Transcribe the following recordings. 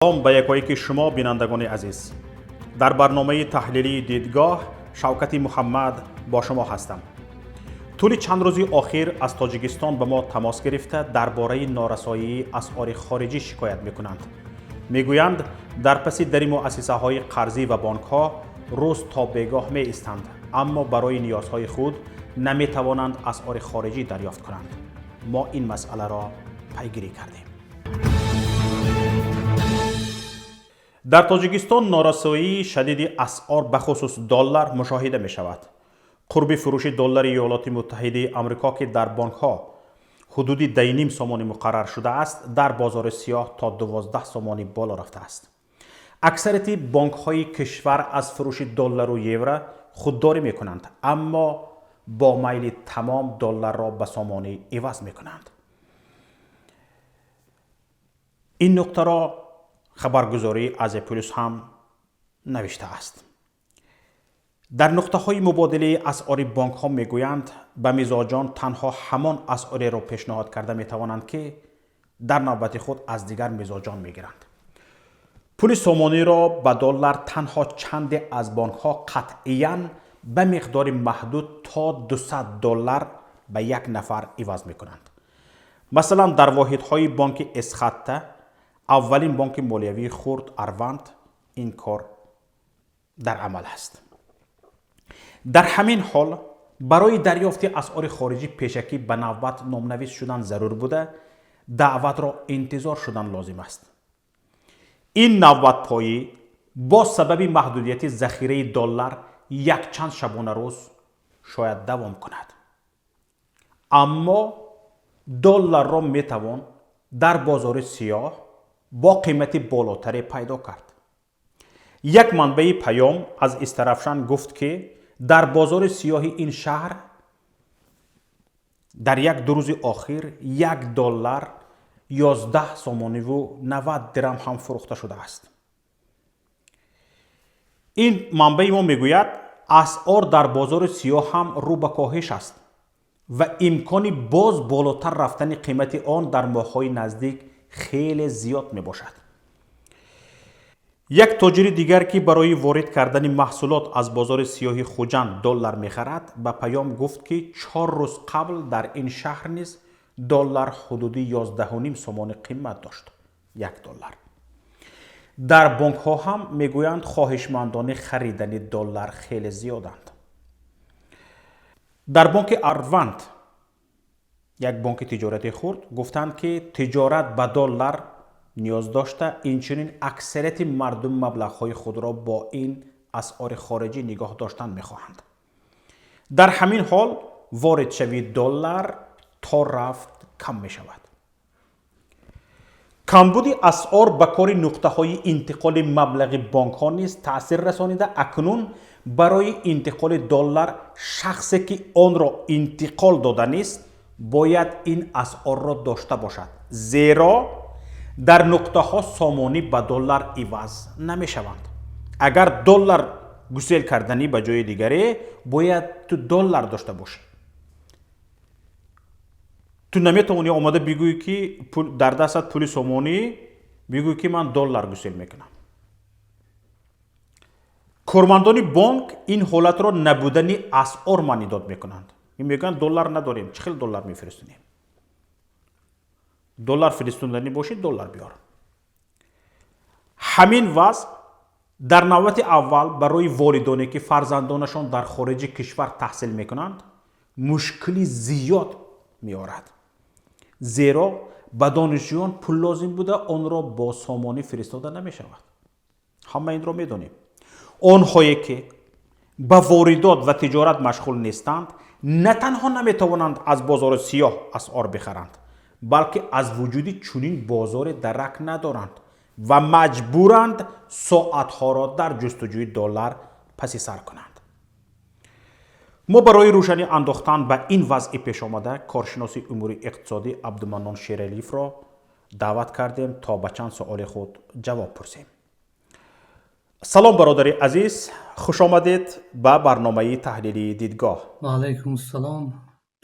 Салом ба якояки шумо, бинандагони азиз. Дар барномаи таҳлилии «Дидгоҳ» Шавкати Муҳаммад бо шумо ҳастам. Тӯли чанд рӯзи охир аз Тоҷикистон ба мо тамос гирифта, дар бораи норасоии асъори хориҷӣ шикоят мекунанд. Мегӯянд, дар паси дари муассисаҳои қарзӣ ва бонкҳо рӯз то бегоҳ меистанд, аммо барои ниёзҳои худ наметавонанд асъори хориҷӣ дарёфт кунанд. Мо ин масъаларо пайгирӣ кардем. Дар Тоҷикистон норасоии шадиди асъор, бахусус доллар, мушоҳида мешавад. Қурби фурӯши доллари Иёлоти Муттаҳидаи Амрико, ки дар бонкҳо ҳудуди 10,5 сомонӣ муқаррар шудааст, дар бозори сиёҳ то 12 сомонӣ боло рафтааст. Аксарияти бонкҳои кишвар аз фурӯши доллару евро худдорӣ мекунанд, аммо бо майли тамом долларро ба сомонӣ иваз мекунанд. Ин нуқтаро хабаргузории Азия Плюс ҳам навиштааст. Дар нуқтаҳои мубодилаи асъори бонкҳо мегӯянд, ба мизоҷон танҳо ҳамон асъореро пешниҳод карда метавонанд, ки дар навбати худ аз дигар мизоҷон мегиранд. Пули сомониро ба доллар танҳо чанде аз бонкҳо қатъиян ба миқдори маҳдуд то 200 доллар ба як нафар иваз мекунанд. Масалан, дар воҳидҳои бонки Эсхатта, аввалин бонки молиявии хурд Арванд, ин кор дар амал аст. Дар ҳамин ҳол барои дарёфти асъори хориҷӣ пешакӣ ба навбат номнавис шудан зарур буда, даъватро интизор шудан лозим аст. Ин навбатпоӣ бо сабаби маҳдудияти захираи доллар якчанд шабонарӯз шояд давом кунад, аммо долларро метавон дар бозори сиёҳ бо қимати болотаре пайдо кард. Як манбаи Паём аз Истарафшан гуфт, ки дар бозори сиёҳи ин шаҳр дар як ду рӯзи охир 1 доллар 11 сомониву 90 дирам ҳам фурӯхта шудааст. Ин манбаи мо мегӯяд, асъор дар бозори сиёҳ ҳам рӯ ба коҳиш аст ва имкони боз болотар рафтани қимати он дар моҳҳои наздик хеле зиёд мебошад. Як тоҷири дигар, ки барои ворид кардани маҳсулот аз бозори сиёҳи Хуҷанд доллар мехарад, ба Паём гуфт, ки 4 рӯз қабл дар ин шаҳр низ доллар ҳудуди 11,5 сомонӣ қимат дошт, 1 доллар. Дар бонкҳо ҳам мегӯянд, хоҳишмандони харидани доллар хеле зиёданд. Дар бонки Арванд, як бонки тиҷорати хурд, гуфтанд, ки тиҷорат ба доллар ниёз дошта, инчунин аксарияти мардум маблағҳои худро бо ин асъори хориҷӣ нигоҳ доштан мехоҳанд. Дар ҳамин ҳол воридшавии доллар то рафт кам мешавад. Камбуди асъор ба кори нуқтаҳои интиқоли маблағи бонкҳо низ таъсир расонида, акнун барои интиқоли доллар шахсе, ки онро интиқол доданист, бояд ин асъорро дошта бошад, зеро дар нуқтаҳо сомонӣ ба доллар иваз намешаванд. Агар доллар гусел карданӣ ба ҷои дигаре, бояд ту доллар дошта бошӣ. Ту наметавонӣ омада бигӯӣ, ки дар дастат пули сомонӣ, бигӯӣ, ки ман доллар гусел мекунам. Кормандони бонк ин ҳолатро набудани асъор маънидод мекунанд. Мегӯянд, доллар надорем, чӣ хел доллар мефиристонем? Доллар фиристонданӣ бошӣ, доллар биёр. Ҳамин вазъ дар навбати аввал барои волидоне, ки фарзандонашон дар хориҷи кишвар таҳсил мекунанд, мушкили зиёд меорад, зеро ба донишҷӯён пул лозим буда, онро бо сомонӣ фиристода намешавад. Ҳама инро медонем. Онҳое, ки ба воридот ва тиҷорат машғул нестанд, на танҳо наметавонанд аз бозори сиёҳ асъор бихаранд, балки аз вуҷуди чунин бозоре дарак надоранд ва маҷбуранд соатҳоро дар ҷустуҷӯи доллар паси сар кунанд. Мо барои рӯшанӣ андохтан ба ин вазъи пешомада коршиноси умури иқтисодӣ Абдуманнон Шералиевро даъват кардем, то ба чанд суоли худ ҷавоб пурсем. Салом, бародари азиз, хушомадед ба барномаи таҳлилии «Дидгоҳ». Ваалайкум ассалом,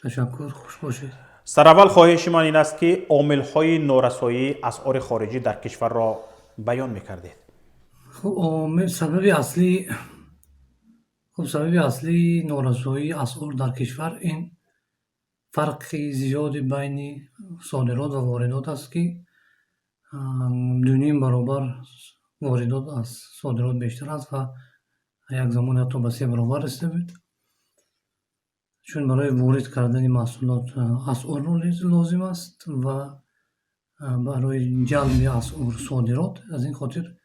ташаккур, хуш бошед. Сараввал хоҳиши ман ин аст, ки омилҳои норасоии асъори хориҷӣ дар кишварро Баён мекардед. Хуб, сабаби аслии норасоии асъор дар кишвар ин фарқи зиёди байни содирот ва воридот аст, ки 2,5 баробар воридот аз содирот бештар аст ва як замоне ҳатто ба 3 баробар расида буд. Чун барои ворид кардани маҳсулот асъор лозим аст ва барои ҷалби асъор содирот, аз ин хотир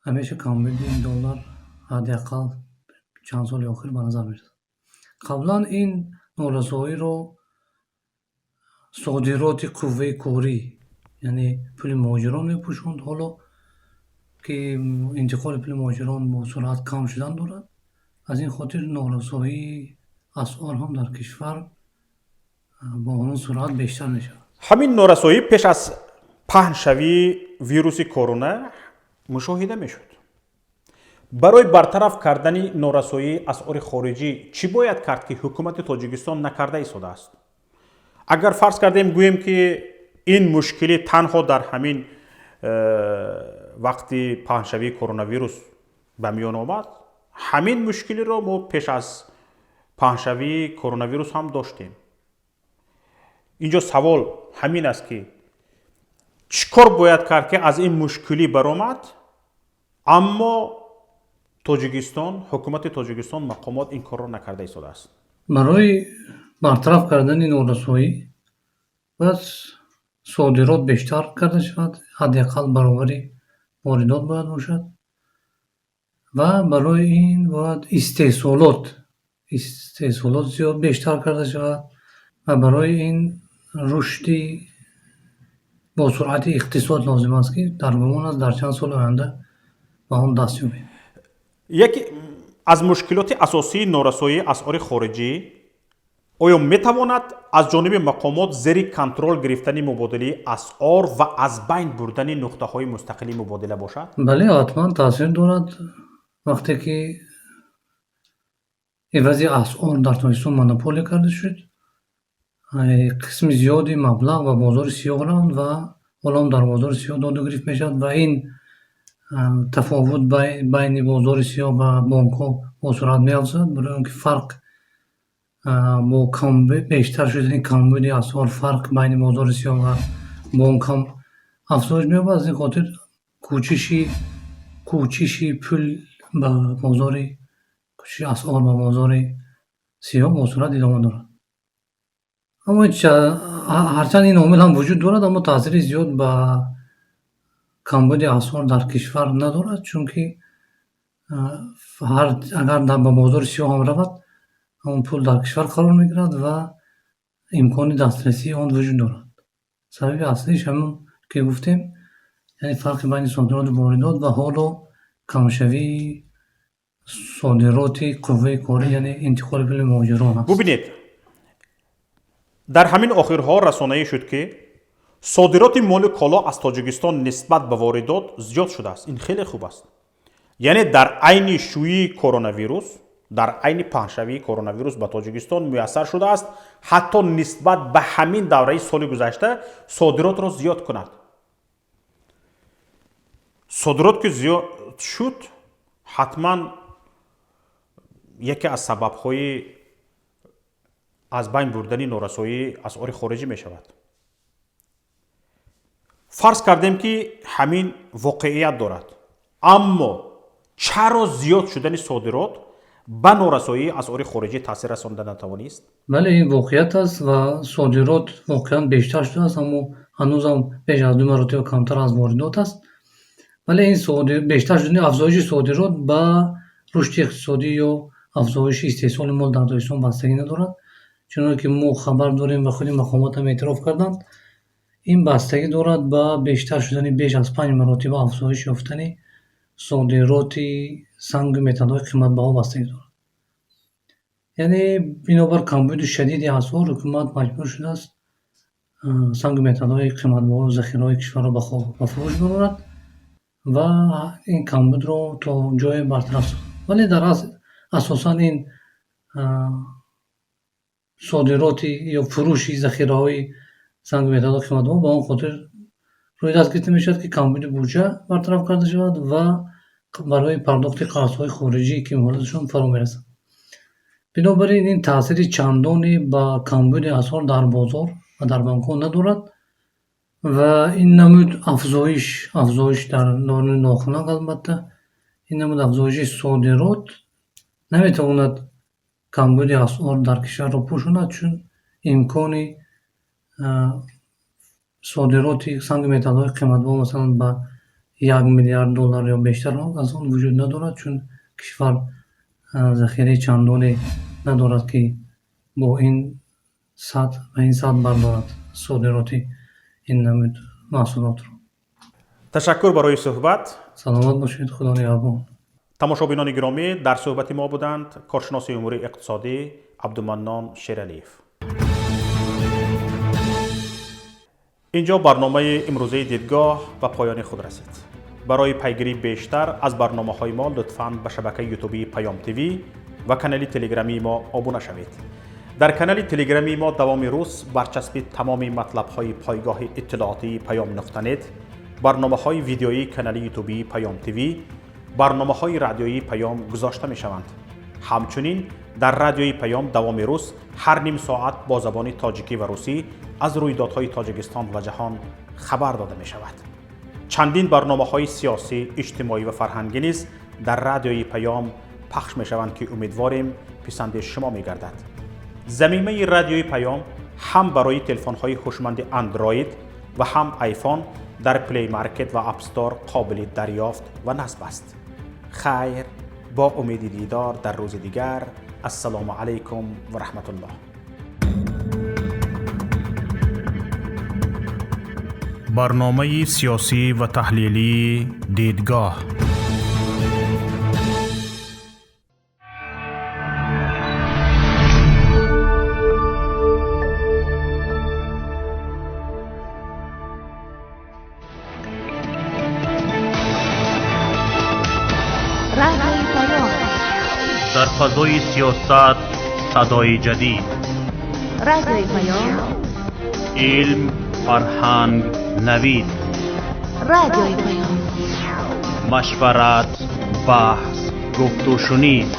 ҳамеша камбуди доллар ҳадди ақал чанд соли охир ба назар мерасад. Қаблан ин норасоиро содироти қувваи корӣ, яъне пули муҳоҷирон мепӯшонд. Ҳоло ки интиқоли пули муҳоҷирон бо суръат кам шудан дорад, аз ин хотир норасоии асъор ҳам дар кишвар бо ҳамон суръат бештар мешавад. Ҳамин норасоӣ пеш аз паҳншавии вируси корона мушоҳида мешуд. Барои бартараф кардани норасоии асъори хориҷӣ чӣ бояд кард, ки ҳукумати Тоҷикистон накарда истодааст? Агар фарз кардем, гӯем, ки ин мушкилӣ танҳо дар ҳамин вақти паҳншавии коронавирус ба миён омад, ҳамин мушкилиро мо пеш аз паҳншавии коронавирус ҳам доштем. Инҷо савол ҳамин аст, ки чӣ кор бояд кард, ки аз ин мушкилӣ баромад, аммо Тоҷикистон, ҳукумати Тоҷикистон, мақомот ин корро накарда истодааст? Барои бартараф кардани норасоӣ бояд содирот бештар карда шавад, ҳадди ақал баробари воридот бояд бошад ва барои ин бояд истеҳсолот зиёд бештар карда шавад ва барои ин рушди босуръати иқтисод лозим аст, ки дар гумон аст, дар чанд соли оянда ба он даст ёбем. Яке аз мушкилоти асосии норасоии асъори хориҷӣ оё метавонад аз ҷониби мақомот зери контрол гирифтани мубодилаи асъор ва аз байн бурдани нуқтаҳои мустақили мубодила бошад? Бале, ҳатман таъсир дорад. Вақте ки ивази асъор дар Тоҷикистон монополия карда шуд, қисми зиёди маблағ ба бозори сиёҳ раванд ва ҳоло дар бозори сиёҳ доду гирифт мешавад ва ин тафовут байни бозори сиёҳ ва бонкҳо бо суръат меафзояд, барои он ки фарқ бо бештар шудани камбуди асъор фарқ байни бозори сиёҳ ва бонк ҳам афзоиш меёбад. Аз ин хотир кӯчиши пул ба бозори, кӯчиши асъор ба бозори сиёҳ бо суръат идома дорад. Аммо ҳарчанд ин омил ҳам вуҷуд дорад, аммо таъсири зиёд ба камбуди асъор дар кишвар надорад, чунки агар ба бозори сиёҳ ҳам равад, он пул дар кишвар қарор мегирад ва имкони дастрасии он вуҷуд дорад. Сабаби аслиш ҳамон ки гуфтем, яъне фарқи байни содироту воридот ва ҳоло камшавии содироти қувваи корӣ, яъне интиқоли пули муҳоҷирон аст. Бубинед, дар ҳамин охирҳо расонаӣ шуд, ки содироти молу коло аз Тоҷикистон нисбат ба воридот зиёд шудааст. Ин хеле хуб аст. Яъне дар айни шӯии коронавирус, дар айни паҳншавии коронавирус ба Тоҷикистон муяссар шудааст ҳатто нисбат ба ҳамин давраи соли гузашта содиротро зиёд кунад. Содирот ки зиёд шуд, ҳатман яке аз сабабҳои аз байн бурдани норасоии асъори хориҷӣ мешавад. Фарз кардем, ки ҳамин воқеият дорад, аммо чаро зиёд шудани содирот ба норасоии асъори хориҷӣ таъсир расонда натавонист? Бале, ин воқеият аст ва содирот воқеан бештар шудааст, аммо ҳанӯзам беш аз 2 маротиба камтар аз воридот аст. Вале ин бештар шудани афзоиши содирот ба рушди иқтисодӣ ё афзоиши истеҳсоли мол дар Тоҷикистон бастагӣ надорад. Чуноне ки мо хабар дорем ва худи мақомот ҳам эътироф карданд, ин бастагӣ дорад ба бештар шудани, беш аз 5 маротиба афзоиш ёфтани содироти сангу металлҳои қиматбаҳо бастагӣ дорад. Яъне бинобар камбуди шадиди асъор ҳукумат маҷбур шудааст сангу металлҳои қиматбаҳо, захираҳои кишварро ба фурӯш барорад ва ин камбудро то ҷое бартараф созад. Вале дар асл асосан ин содироти ё фурӯши захираҳои сангу металлҳои қиматбаҳо ба он хотир рӯи даст гирифта мешавад, ки камбуди буҷа бартараф карда шавад ва барои пардохти қарзҳои хориҷӣ, ки муҳлаташон фаро мерасад. Бинобар ин ин таъсири чандоне ба камбуди асъор дар бозор ва дар бонкҳо надорад ва ин намуд афзоиш дар давраи нохунак, албатта, ин намуд афзоиши содирот наметавонад камбуди асъор дар кишварро пӯшонад, чун имкони содироти санги металлҳои қиматбаҳо, масалан, ба 1 миллиард доллар ё бештар аз он вуҷуд надорад, чун кишвар захираи чандоне надорад, ки бо ин сатҳ ба ин сатҳ бардорад содироти ин намуд маҳсулотро. Ташаккур барои суҳбат. Саломат бошед, Худо нигаҳбон. Тамошобинони гиромӣ, дар суҳбати мо буданд коршиноси умури иқтисодӣ Абдуманнон Шералиев. Инҷо барномаи имрӯзаи Дидгоҳ ба поёни худ расид. Барои пайгирии бештар аз барномаҳои мо лутфан ба шабакаи ютубии Паём ТВ ва канали телеграмии мо обуна шавед. Дар канали телеграмии мо давоми рӯз барчаспи тамоми матлабҳои пойгоҳи иттилоотии Паём нуқта нет, барномаҳои видеоии канали ютубии Паём ТВ, барномаҳои радиоии Паём гузошта мешаванд. Ҳамчунин дар радиои Паём давоми рӯз ҳар ним соат бо забони тоҷикӣ ва русӣ аз рӯйдодҳои Тоҷикистон ва ҷаҳон хабар дода мешавад. Чандин барномаҳои сиёсӣ, иҷтимоӣ ва фарҳангӣ низ дар радиои Паём пахш мешаванд, ки умедворем писанди шумо мегардад. Замимаи радиои Паём ҳам барои телефонҳои ҳушманди Android ва ҳам iPhone дар Play Market ва App Store қобили дарёфт ва насб аст. Хайр, бо умеди дидор дар рӯзи дигар. Ассалому алайкум ва раҳматуллоҳ. Барномаи сиёсӣ ва таҳлилии Дидгоҳ. Дар фазои сиёсат садои ҷадид. Радиои Паём. Илм, фарҳанг, навид. Радиои Паём. Машварат, баҳс, гуфтушунид.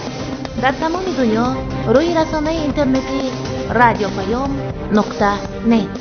Дар тамоми дунё рӯи расонаи интернетии радиопаём нуқта нет.